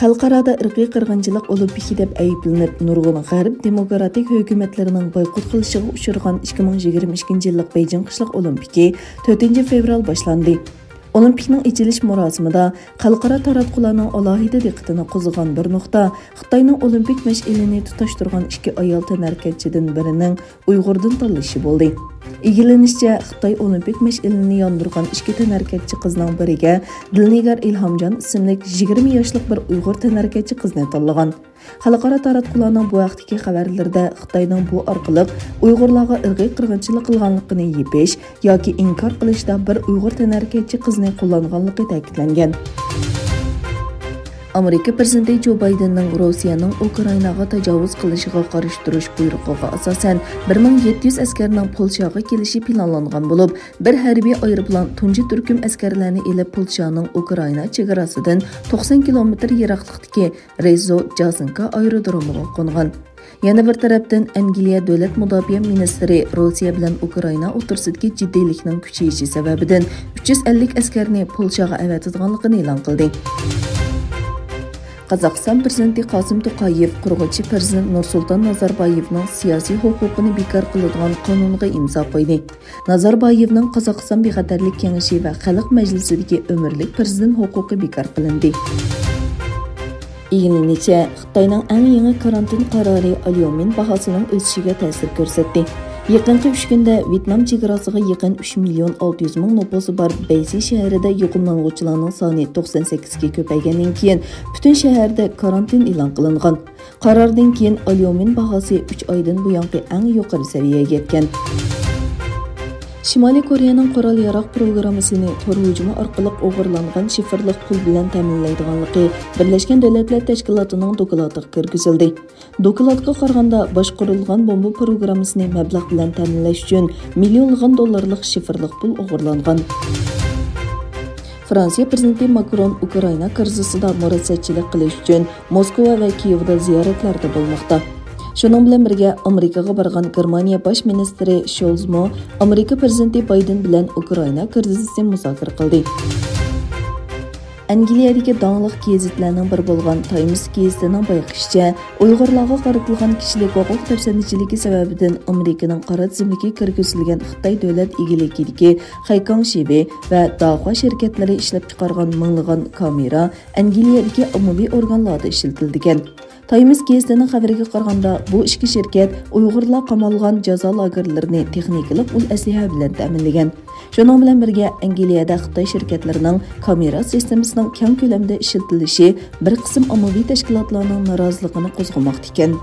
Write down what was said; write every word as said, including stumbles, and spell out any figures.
خەلقئارادا ئىرقىي قىرغىنچىلىق ئولىمپىكى دەپ ئەيىبلىنىپ، نۇرغۇن غەرب دېموكراتىك ھۆكۈمەتلىرىنىڭ بايقۇت قىلىشىغا ئۇچرىغان ئىككى مىڭ يىگىرمە ئىككىنچى يىللىق بېيجىڭ قىشلىق ئولىمپىكى تۆتىنچى فېۋرال باشلاندى. ئولىمپىكنىڭ ئېچىلىش مۇراسىمىدا خەلقئارا تاراتقۇلارنىڭ ئالاھىدە دىققىتىنى قوزغىغان بىر نۇقتا، خىتاينىڭ ئولىمپىك مەشئىلىنى تۇتاشتۇرغان ئىككى ئايال تەنھەرىكەتچىدىن بىرىنىڭ ئۇيغۇردىن تاللىشى بولدى. ئىگىلىنىشىچە، خىتاي ئولىمپىك مەشئىلىنى ياندۇرغان ئىككى تەنھەرىكەتچى قىزنىڭ بىرىگە دىلنىگار ئىلھامجان ئىسىملىك يىگىرمە ياشلىق بىر ئۇيغۇر تەنھەرىكەتچى قىزنى تاللىغان. خەلقئارا تاراتقۇلارنىڭ بۇ ھەقتىكى خەۋەرلىرىدە خىتاينىڭ بۇ ئارقىلىق ئۇيغۇرلارغا ئىرقىي قىرغىنچىلىق قىلغانلىقىنى يېپىش ياكى ئىنكار قىلىشتا بىر ئۇيغۇر تەنھەرىكەتچى قىزنى قوللانغانلىقى تەكىتلەنگەن. ئامېرىكا پىرېزىدېنتى جو بايدېننىڭ روسىيەنىڭ ئۇكرائىناغا تاجاۋۇز قىلىشىغا قارشى تۇرۇش بۇيرۇقىغا ئاساسەن، بىر مىڭ يەتتە يۈز ئەسكەرنىڭ پولشاغا كېلىشى پىلانلانغان بولۇپ، بىر ھەربىي ئايروپىلان تۇنجى تۈركۈم ئەسكەرلەرنى ئېلىپ، پولشانىڭ ئۇكرائىنا چېگراسىدىن توقسان كىلومېتىر يىراقلىقتىكى رېزو جازىنكا ئايرودرومىغا قونغان. يەنە بىر تەرەپتىن، ئەنگلىيە دۆلەت مۇداپىئە مىنىستىرى روسىيە بىلەن ئۇكرائىنا ئوتتۇرىسىدىكى جىددىيلىكنىڭ كۈچىيىشى سەۋەبىدىن ئۈچ يۈز ئەللىك ئەسكەرنى پولشاغا ئەۋەتىدىغانلىقىنى ئېلان قىلدى. قازاقىستان پىرېزىدېنتى قاسىم توقايېۋ قۇرغۇچى پىرېزىدېنت نۇرسۇلتان نازاربايېۋنىڭ سىياسىي ھوقۇقىنى بىكار قىلىدىغان قانۇنغا ئىمزا قويدى. نازاربايېۋنىڭ قازاقىستان بىخەتەرلىك كېڭىشى ۋە خەلق مەجلىسىدىكى ئۆمۈرلۈك پىرېزىدېنت ھوقۇقى بىكار قىلىندى. ئىگىلىنىشىچە، خىتاينىڭ ئەڭ يېڭى كارانتىن قارارى ئاليۇمىن باھاسىنىڭ ئۆسۈشىگە تەسىر كۆرسەتتى. يېقىنقى ئۈچ كۈندە ۋيېتنام چېگراسىغا يېقىن ئۈچ مىليون ئالتە يۈز مىڭ نوپۇسى بار بەيجىڭ شەھىرىدە يۇقۇملانغۇچىلارنىڭ سانى توقسان سەككىزگە كۆپەيگەندىن كېيىن، پۈتۈن شەھەردە كارانتىن ئېلان قىلىنغان. قاراردىن كېيىن ئاليۇمىن باھاسى ئۈچ ئايدىن بۇيانقى ئەڭ يۇقىرى سەۋىيەگە يەتكەن. شىمالىي كورېيەنىڭ قورال-ياراغ پروگراممىسىنى تور ھۇجۇمى ئارقىلىق ئوغرىلانغان شىفىرلىق پۇل بىلەن تەمىنلەيدىغانلىقى بىرلەشكەن دۆلەتلەر تەشكىلاتىنىڭ دوكلاتىغا كىرگۈزۈلدى. دوكلاتقا قارىغاندا، باشقۇرۇلغان بومبا پروگراممىسىنى مەبلەغ بىلەن تەمىنلەش ئۈچۈن مىليونلىغان دوللارلىق شىفىرلىق پۇل ئوغرىلانغان. فرانسىيە پىرېزىدېنتى ماكرون ئۇكرائىنا كىرىزىسىدا مۇرەسسەتچىلىك قىلىش ئۈچۈن موسكۋا ۋە كىيېۋدا زىيارەتلەردە بولماقتا. شۇنىڭ بىلەن بىرگە، ئامېرىكىغا بارغان گېرمانىيە باش مىنىستىرى شولزمۇ ئامېرىكا پىرېزىدېنتى بايدېن بىلەن ئۇكرائىنا كىرىزىسى مۇزاكىرە قىلدى. ئەنگلىيەدىكى داڭلىق گېزىتلەرنىڭ بىرى بولغان تايمس گېزىتىنىڭ بايقىشىچە، ئۇيغۇرلارغا قارىتىلغان كىشىلىك ھوقۇق دەپسەندىچىلىكى سەۋەبىدىن ئامېرىكىنىڭ قارا تىزىملىكىگە كىرگۈزۈلگەن خىتاي دۆلەت ئىگىلىكىدىكى خەيكاڭ شىۋې ۋە داخۇا شىركەتلىرى ئىشلەپچىقارغان مىڭلىغان كامېرا ئەنگلىيەدىكى ئاممىۋى ئورگانلاردا ئىشلىتىلىدىكەن. تايمس گېزىتىنىڭ خەۋىرىگە قارىغاندا، بۇ ئىككى شىركەت ئۇيغۇرلار قامالغان جازا لاگېرلىرىنى تېخنىكىلىق ئۇل ئەسلىھە بىلەن تەمىنلىگەن. شۇنىڭ بىلەن بىرگە، ئەنگلىيەدە خىتاي شىركەتلىرىنىڭ كامېرا سىستېمىسىنىڭ كەڭ كۆلەمدە ئىشلىتىلىشى بىر قىسىم ئاممىۋى تەشكىلاتلارنىڭ نارازىلىقىنى قوزغىماقتا ئىكەن.